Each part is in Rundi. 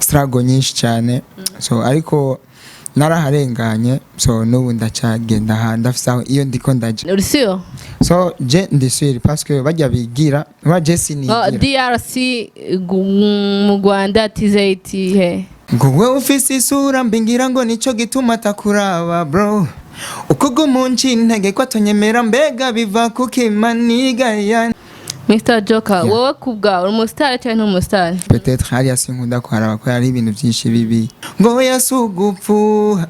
Struggle nyinshi cyane. So ariko naraharenganye, so n'ubu ndacagenda aha, ndafise aho iyo ndiko ndaja. Uri sûr? So je ndi sûr parce que bajya bigira ba je Oh, sinigira. DRC, mu Rwanda, TZT he? Ngo wewe ufise isura mbi, ngira ngo nico gituma atakuraba, bro. Uko umunci intege ko atonyemera, mbega biva kuki manigaya? Mr Joker. Yeah. Wowe kubwawe uri umusitari cyangwa nturi umusitari? Peut-être hariya sinkunda kuharaba ko hari ibintu byinshi bibi. Ngo yasugupfuha,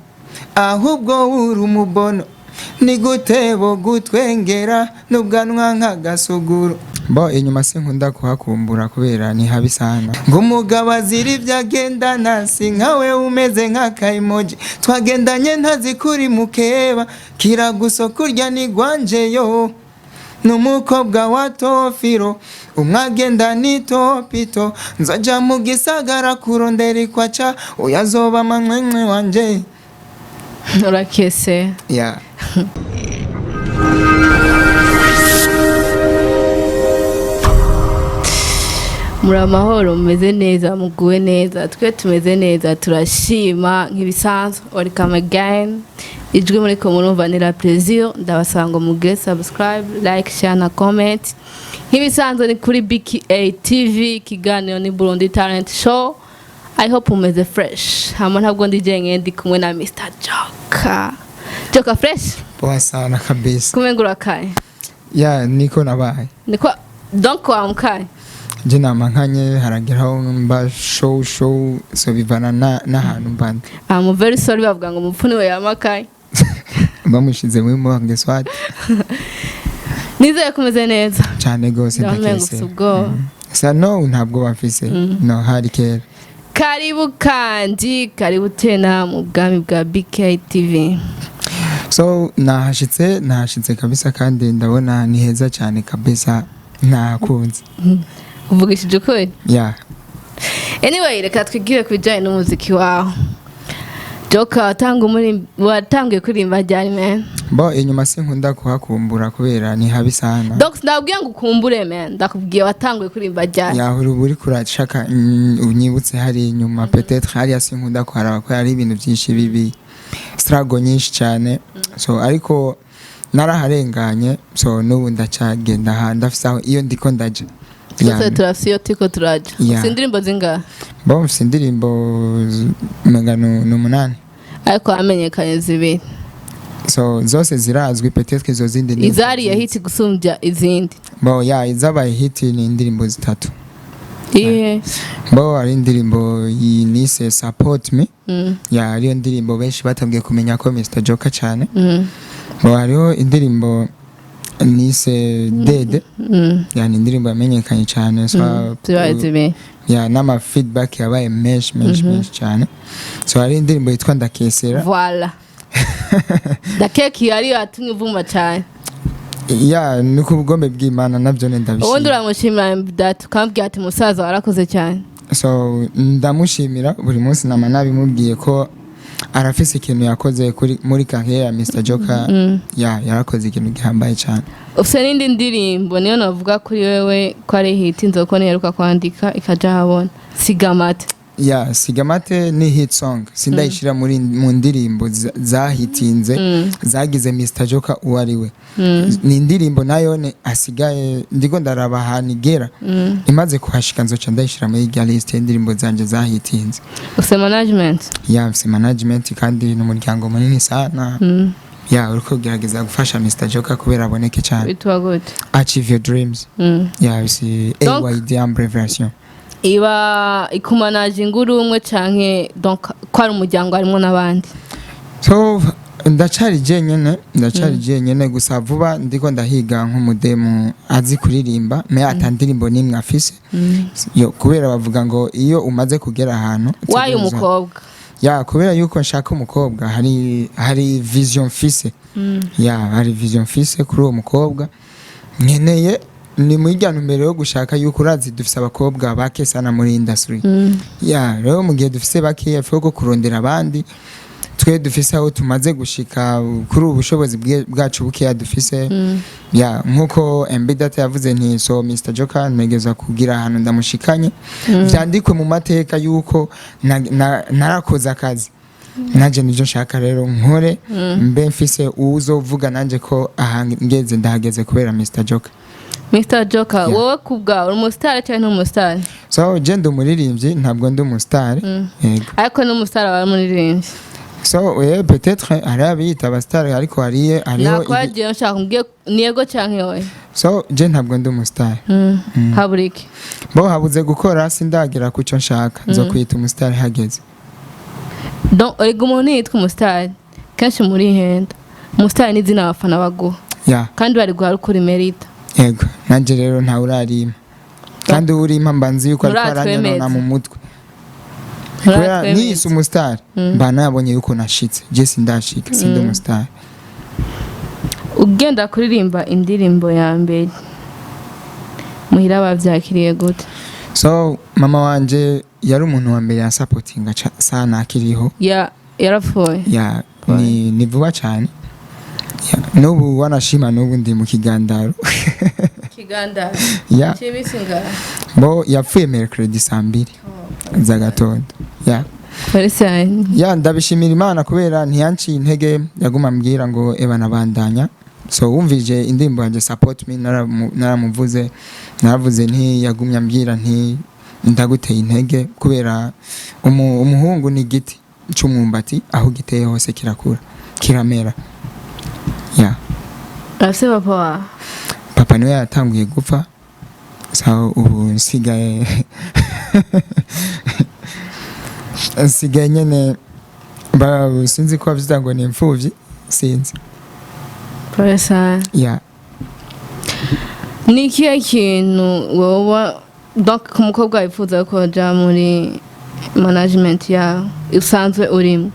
ahubwo uri umubono, ni gute bo gutwengera n'ubwanwa nk'agasuguru? Bo inyuma sinkunda kuhakumbura kubera ni habi sana. Ngo umugabo azira ibyo agendana, si nkawe umeze nk'akayimoji twagendanye, ntazi kuri mukeba kiraguso kurya ni gwanjeyo n'umukobwa wa tofiro umwagenda ni topito. Nzoja mu gisagara kurondera ikwaca, uyazoba amamwemwe wanje. Urakese. Yeah. Muri amahoro, mumeze neza, muguwe neza? Twe tumeze neza, turashima nk'ibisanzwe. Welcome again. Ijwi muri ko murumva ni La Plaisir. Ndabasaba ngo mugire subscribe, like, share na comment. Nk'ibisanzwe ni kuri BKA TV, ikiganiro ni Burundi Talent Show. I hope umeze fresh. Hama ntabwo ndi jenyine, ndi kumwe na Mr Joker. Joker, fresh? Poa sana kabisa. Kumwe urakaye. Ya, niko nabaye. Niko donc wamukaye. Je nama nkanye, harageraho mba show show, so bivana n'ahantu mba ndi. I'm very sorry, bavuga ngo umupfu niwe yamakaye. Bamushize muri morgue swat. Nizeye ko umeze neza. Cyane gose. Ndabona umengo Ndakese. ufise ubwoba. Sa no, ntabwo bafise, no hari kera. Karibu kandi karibu tena mu bwami bwa BK TV. So nahashitse kabisa, kandi ndabona ni heza cyane kabisa, nahakunze. Uvugishije ukuri? Yeah. Anyway, reka twigire ku bijyanye n'umuziki wawe. Joker, watanguye kuririmba ryari, man? Bo inyuma sinkunda kuhakumbura kubera ni habi sana. Donc ndabwiye ngo ukumbure, man. Ndakubwiye, watanguye kuririmba ryari? Yahura uba uri kurashaka unyibutse hari inyuma. Peut-être hariya sinkunda kuharaba ko hari ibintu byinshi bibi, struggle nyinshi cyane. So ariko naraharenganye, so n'ubu ndacagenda aha, ndafise aho iyo ndiko ndaja. Twese turafise iyo turiko turaja. Yeah. Ufise indirimbo zingahe? Bo mfise indirimbo umenga ni 8. Ariko hamenyekanye zibiri. So zose zirazwi, peut-être izo zindi ni Izariye hit gusumbya izindi? Bo ya, izabaye hit ni indirimbo zitatu. Iye? Bo hari indirimbo nise Support Me. Ya, ariyo ndirimbo benshi batangiye kumenya ko Mr Joker cyane. Bo hariho indirimbo nise Dede. Ya, ni indirimbo yamenyekanye cyane, so Zibaye zibiri. Ya, n'ama feedback yabaye menshi menshi menshi cyane. So hari indirimbo yitwa Ndakesera. Voilà. Ndakeka iyo ariyo yatumye uvuma cyane. Ya, ni ku bugombe bw'Imana nabyo ni Ubundi ndabishima. uramushimira data, ukambwira ati musaza warakoze cyane. So ndamushimira buri munsi, nama nabimubwiye ko arafise ikintu yakoze kuri muri carrière ya Mr Joker. Ya, yarakoze ikintu gihambaye cyane. Ufite n'indi ndirimbo niyo navuga kuri wewe ko ari hit, nzoko niheruka kwandika ikaja habona, Sigamate. Ya, Sigamate ni hit song, sindayishira muri mu ndirimbo zahitinze, zagize Mr Joker uwo ari we. Ni indirimbo nayo ni asigaye ndiko ndaraba ahantu igera, imaze kuhashika nzoca ndayishira muri irya list y'indirimbo zanje zahitinze. Ufite management? Ya, mfise management kandi ni umuryango munini sana. Ya, uriko ugerageza gufasha Mr Joker kubera aboneke cyane. Witwa gute? Achieve Your Dreams. Ya, c'est AYD abbreviation. Iba ikumanaje inguru umwe canke donc ko ari umuryango harimo n'abandi? So ndacari jenyene, ndacari jenyene. Gusa vuba ndiko ndahiga nk'umudemu azi kuririmba me ata ndirimbo n'imwe afise yo, kubera bavuga ngo iyo umaze kugera ahantu wayo utegerezwa- umukobwa? Ya, kubera yuko nshaka umukobwa, hari vision mfise. Ya, hari vision mfise kuri uwo mukobwa nkeneye. Ni muri rya ntumbero yo gushaka yuko urazi dufise abakobwa bake sana muri industry. Ya, rero mu gihe dufise bakeya, faut ko kurondera abandi. Twe dufise aho tumaze gushika kuri ubu bushobozi bwacu bukeya dufise, ya, nkuko MB Data yavuze nti so Mr Joker ntegeza kugira ahantu ndamushikanye, vyandikwe mu mateka yuko narakoze akazi. Nanje nivyo nshaka rero nkore, mbe mfise uwuzovuga nanje ko aha ngeze ndahageze kubera Mr Joker. Mr Joker, wowe kubwawe uri umusitari cyangwa nturi umusitari? So je ndi umuririmbyi, ntabwo ndi umusitari, yego. Ariko n'umusitari aba ari umuririmbyi. So peut-être hari abiyita abasitari, ariko hariho Nakwagiye nshaka umbwiye ni yego canke oya. So je ntabwo ndi umusitari. Habura iki? Bo habuze gukora, sindagera ku cyo nshaka. Nzo kwita umusitari hageze. Donc erega umuntu yitwa umusitari kenshi muri henda, umusitari ni izina abafana baguha kandi bari guha ukuri merita. Yego, nanjye rero ntawe urarima, kandi urimpa mba nzi yuko ariko Nturatwemeza. aranyonona mu mutwe, kubera niyise umusitari mba nabonye yuko nashitse. Je sindashika, sindi umusitari. Ugenda kuririmba indirimbo ya mbere muhira bavyakiriye gute? So mama wanje yari umuntu wa mbere yansapotinga sana akiriho. Ya, yarapfuye? Ya, ni vuba cyane. Ya, n'ubu wanashima n'ubu ndi mu kigandaro. Kiganda? Ya. Cy'imisi ngahe? Bo yapfuye mercredi saa 2 z'agatondo, ya. Felicien. Ya, ndabishimira Imana kubera ntiyanciye intege, yaguma ambwira ngo eba nabandanya. So wumvije indirimbo yanjye Support Me, naramuvuze, naravuze nti yagumye ambwira nti ndaguteye intege, kubera umuhungu ni igiti c'umwumbati, aho giteye hose kirakura, kiramera, ya. Afise papa wawe? Papa niwe yatanguye gupfa, so ubu nsigaye nyene sinzi ko bavyita ngo ni imfuvyi, sinzi. Felicien. Ya. Ni ikihe kintu wowe, donc ku mukobwa wifuza ko ja muri management yawe usanzwe urimo,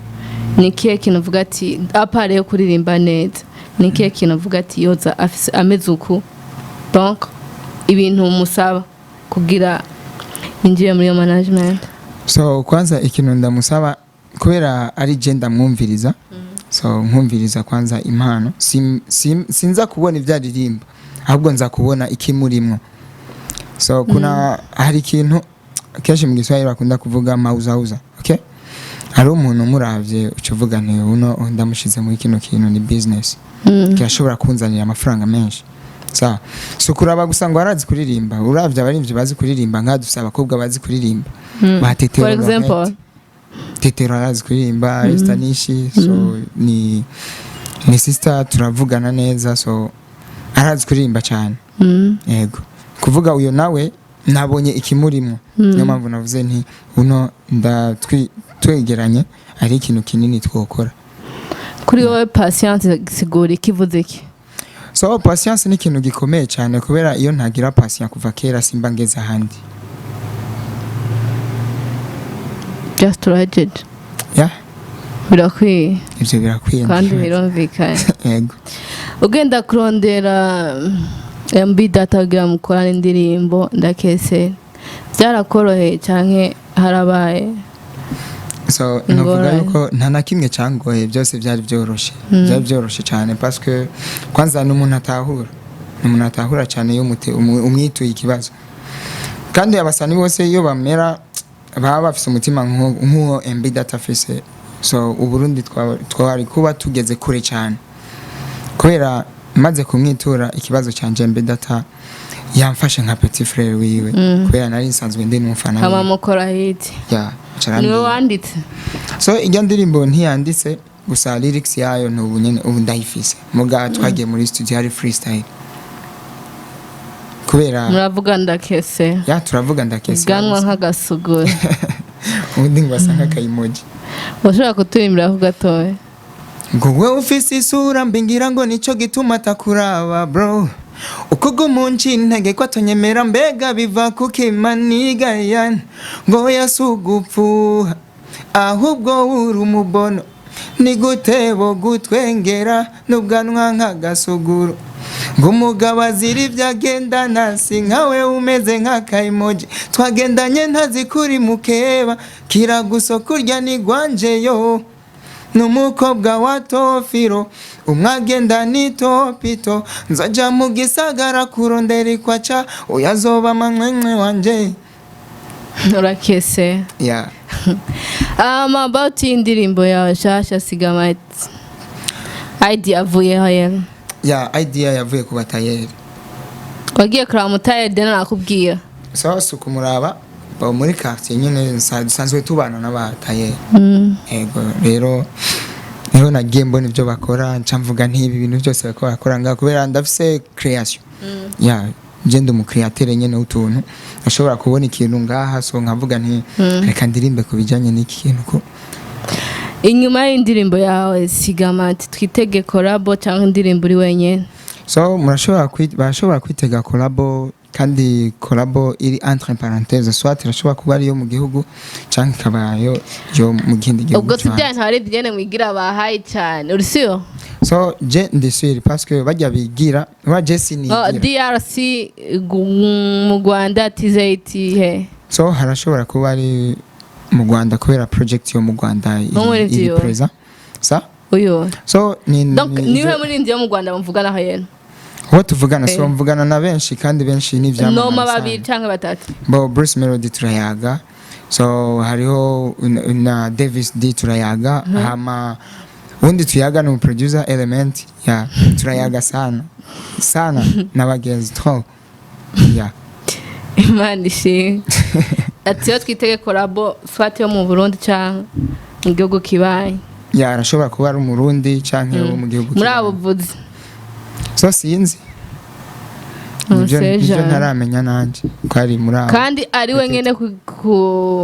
ni ikihe kintu uvuga ati à part yo kuririmba neza, ni ikihe kintu uvuga ati yoza afise ameze uku, donc ibintu musaba kugira yinjire muri iyo management? So kwanza ikintu ndamusaba, kubera ari je ndamwumviriza, so nkumviriza kwanza impano. Sinza kubona ibyo aririmba, ahubwo nza kubona ikimurimwo. So kuna hari ikintu kenshi mu Giswahili bakunda kuvuga mauzauza, okay? Hari umuntu umuravye uca uvuga nti uno ndamushize muri kino kintu, ni business, kirashobora kunzanira amafaranga menshi. Sawa, so kuraba gusa ngo arazi kuririmba. Uravye abarimvyi bazi kuririmba, nka dufise abakobwa bazi kuririmba ba Tetero. For example? Lorette. Tetero arazi kuririmba, Estanishi, so ni sister, turavugana neza, so arazi kuririmba cyane. Yego, kuvuga uyo nawe nabonye ikimurimo, niyo mpamvu navuze nti uno twegeranye ari ikintu kinini twokora. Kuri wowe patience sigura ikivuze iki? So patience ni ikintu gikomeye cyane, kubera iyo ntagira patience kuva kera simba ngeze ahandi. Just turahejeje. Ya. Birakwiye. Ibyo birakwiye. Kandi birumvikanye. Yego. Ugenda kurondera MB Data kugira mukorane indirimbo ndakese, byarakoroheye canke harabaye So navuga ingorane? yuko nta na kimwe cyangoye, byose byari byoroshe, byari byoroshe cyane, parce que kwanza ni umuntu atahura, ni umuntu atahura cyane iyo umwituye ikibazo. Kandi abasani bose iyo bamera baba bafise umutima nk'uwo MB Data afise, so Uburundi twari kuba tugeze kure cyane, kubera maze kumwitura ikibazo canje, MB Data yamfashe nka petit frère wiwe, kubera nari nsanzwe ndi n'umufana Hama wiwe. mukora hit? Ya. Niwe wanditse? So ijya ndirimbo ntiyanditse, gusa lyrics yayo n'ubu nyene ubu ndayifise. Muga twagiye muri studio hari freestyle, kubera Muravuga ndakese? Ya, turavuga ndakese. Ubwanwa nk'agasugura. Ubundi ngo asa nk'akayimoji. Ushobora kuturimbira ku gatoya? Ngo wewe ufise isura mbi, ngira ngo nico gituma atakuraba bro, uko gumunci intege ko atonyemera, mbega biva kuki manigayan? Ngo yasugupfuha, ahubwo uri umubono, ni gute bo gutwengera n'ubwanwa nk'agasuguru? Ngo umugabo azira ibyo agendana, si nkawe umeze nk'akayimoji, twagendanye ntazi kuri mukeba, kiraguso kurya ni gwanje yo. N'umukobwa wa Tofiro, umwagenda ni Topito. Nzoja mu gisagara kurondera ikwaca, uyazoba mamwemwe wanje. Urakese. Yeah. About indirimbo yawe nshasha Sigamati, idea avuyeho yera? Ya, idea yavuye ku batayeri. Wagiye kuraba umutayeri dena nakubwira? So si ukumuraba ba muri quartier nyene, dusanzwe tubana n'abatayeri. Ego, rero niho nagiye mbona ibyo bakora, nca mvuga ntibi bintu byose bariko barakora ngaha, kubera ndafise création ya je ndi umu créateur nyene w'utuntu, ashobora kubona ikintu ngaha, so nkavuga nti reka ndirimbe ku bijanye n'iki kintu ko. Inyuma y'indirimbo yawe Sigamati, twitege collabo cyangwa indirimbo uri wenyine? So murashobora barashobora kwitega collabo, kandi collabo iri entre parenthèses, soit irashobora kuba ariyo mu gihugu canke ikaba yo mu kindi gihugu Ubwo si co hanze. bya ntari byene mwigira bahaye cyane, uri siyo? So je ndi sûr, parce que bajya bigira wa je Oh, sinigira. DRC, mu Rwanda, TZT he? So harashobora kuba ari mu Rwanda, kubera project yo mu Rwanda No muri iri vyo. présent sa. Uyo So ni, donc ni niwe muririmbyi wo mu Rwanda muvuganaho yena? Uwo tuvugana, so mvugana na benshi, kandi benshi ni ivyamamare Noma sana. babiri cyangwa batatu. Bo Bruce Melody turayaga, so hariho na Davis D turayaga, hama undi tuyaga ni producer Element ya, turayaga sana sana n'abagenzi trop ya. Imana ishimwe. Ati iyo twitege collabo, soit yo mu Burundi cyangwa mu gihugu kibaye? Ya, arashobora kuba ari umurundi canke wo mu gihugu Muri abo kibanyi. buvuzi? So sinzi, nibyo Seja. nibyo ntaramenya nanje ko ari muri abo. Kandi ari we nyene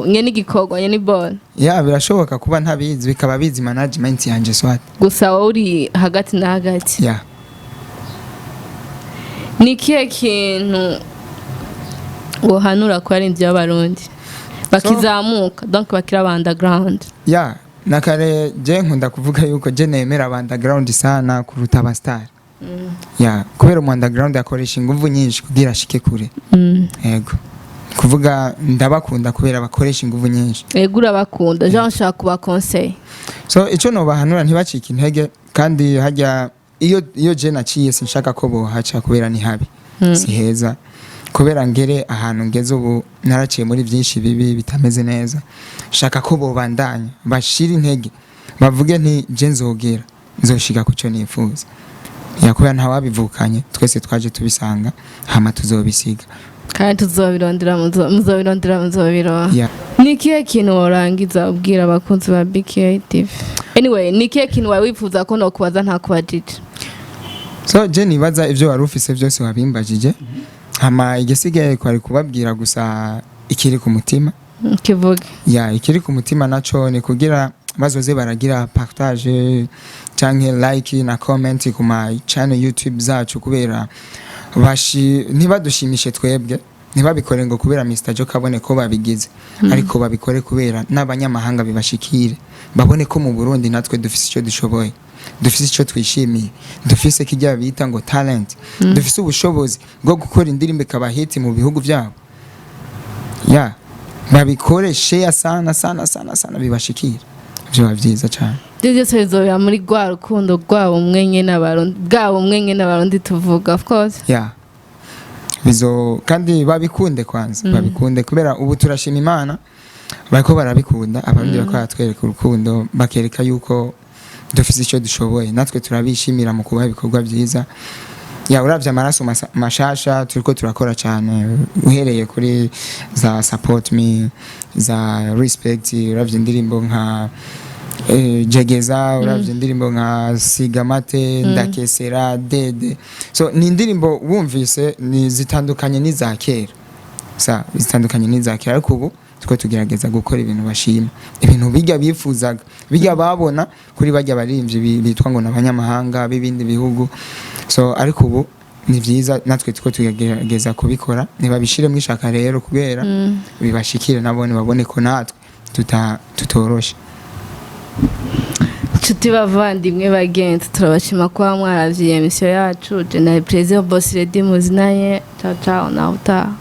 nyene igikorwa, nyene ibona? Ya, birashoboka kuba ntabizi, bikaba bizi management yanje, soit. Gusa wowe uri hagati na hagati. Ya. Ni ikihe kintu wohanura ko ari inzu y'abarundi bakizamuka, donc bakiri aba underground? Ya, na kare je nkunda kuvuga yuko je nemera aba underground sana kuruta aba star ya, kubera umu underground akoresha inguvu nyinshi kugira ashike kure. Yego, kuvuga ndabakunda kubera bakoresha inguvu nyinshi. Ego, urabakunda, jean nshaka kuba conseil. So ico nobahanura, ntibacike intege, kandi hajya iyo je naciye sinshaka ko bohaca, kubera ni habi, si heza. Kubera ngere ahantu ngeze ubu, naraciye muri byinshi bibi bitameze neza. Shaka ko bobandanya bashira intege, bavuge nti je nzogera, nzoshika ku cyo nifuza ya, kubera ntawabivukanye, twese twaje tubisanga, hama tuzobisiga. Kandi tuzobirondera, muzobirondera, muzobironka. Ya. Ni ikihe kintu worangiza ubwira abakunzi ba BKA TV? Anyway, ni ikihe kintu wawe wifuza ko nokubaza ntakubajije? So je nibaza ibyo wari ufise byose wabimbajije, hama igisigaye kwari kubabwira gusa ikiri ku mutima. Kivuge. Ya, ikiri ku mutima naco ni kugira bazoze baragira partage canke like na comment ku ma channel YouTube zacu, kubera bashi ntibadushimishe twebwe, ntibabikore ngo kubera Mr Joe kabone ko babigize, ariko babikore kubera n'abanyamahanga bibashikire, babone ko mu Burundi natwe dufise icyo dushoboye, dufise icyo twishimiye, dufise kijya bita ngo talent, dufise ubushobozi bwo gukora indirimbo ikaba hit mu bihugu byabo. Ya, babikore share sana sana sana sana, bibashikira, byoba byiza cyane. Ibyo byose bizobera muri rwa rukundo rwabo umwe nyene abarundi, bwabo umwe nyene abarundi tuvuga, of course. Ya, bizo kandi babikunde kwanza, babikunde, kubera ubu turashima Imana bariko barabikunda. Abarundi bariko baratwereka urukundo, bakereka yuko dufise icyo dushoboye, natwe turabishimira mu kubaha ibikorwa byiza. Ya, uravye amaraso mashasha turiko turakora cyane, uhereye kuri za Support Me, za Respect, uravye indirimbo nka Jegeza, uravye indirimbo nka Sigamate, Ndakesera, Dede, so ni indirimbo wumvise ni zitandukanye n'iza kera, sa zitandukanye n'iza kera, ariko ubu tuko tugerageza gukora ibintu bashima, ibintu bijya bifuzaga, bijya babona kuri bajya baririmbyi bitwa ngo n'abanyamahanga b'ibindi bihugu. So ariko ubu ni byiza, natwe tuko tugerageza kubikora, ntibabishiremo ishaka rero, kubera bibashikire nabone, babone ko natwe tutoroshe. Nshuti, bavandimwe, bagenzi, turabashima kuba mwaravye iyo émission yacu. General Plaisir Boss Lady muzinaye. Ciao ciao, nawe utaha.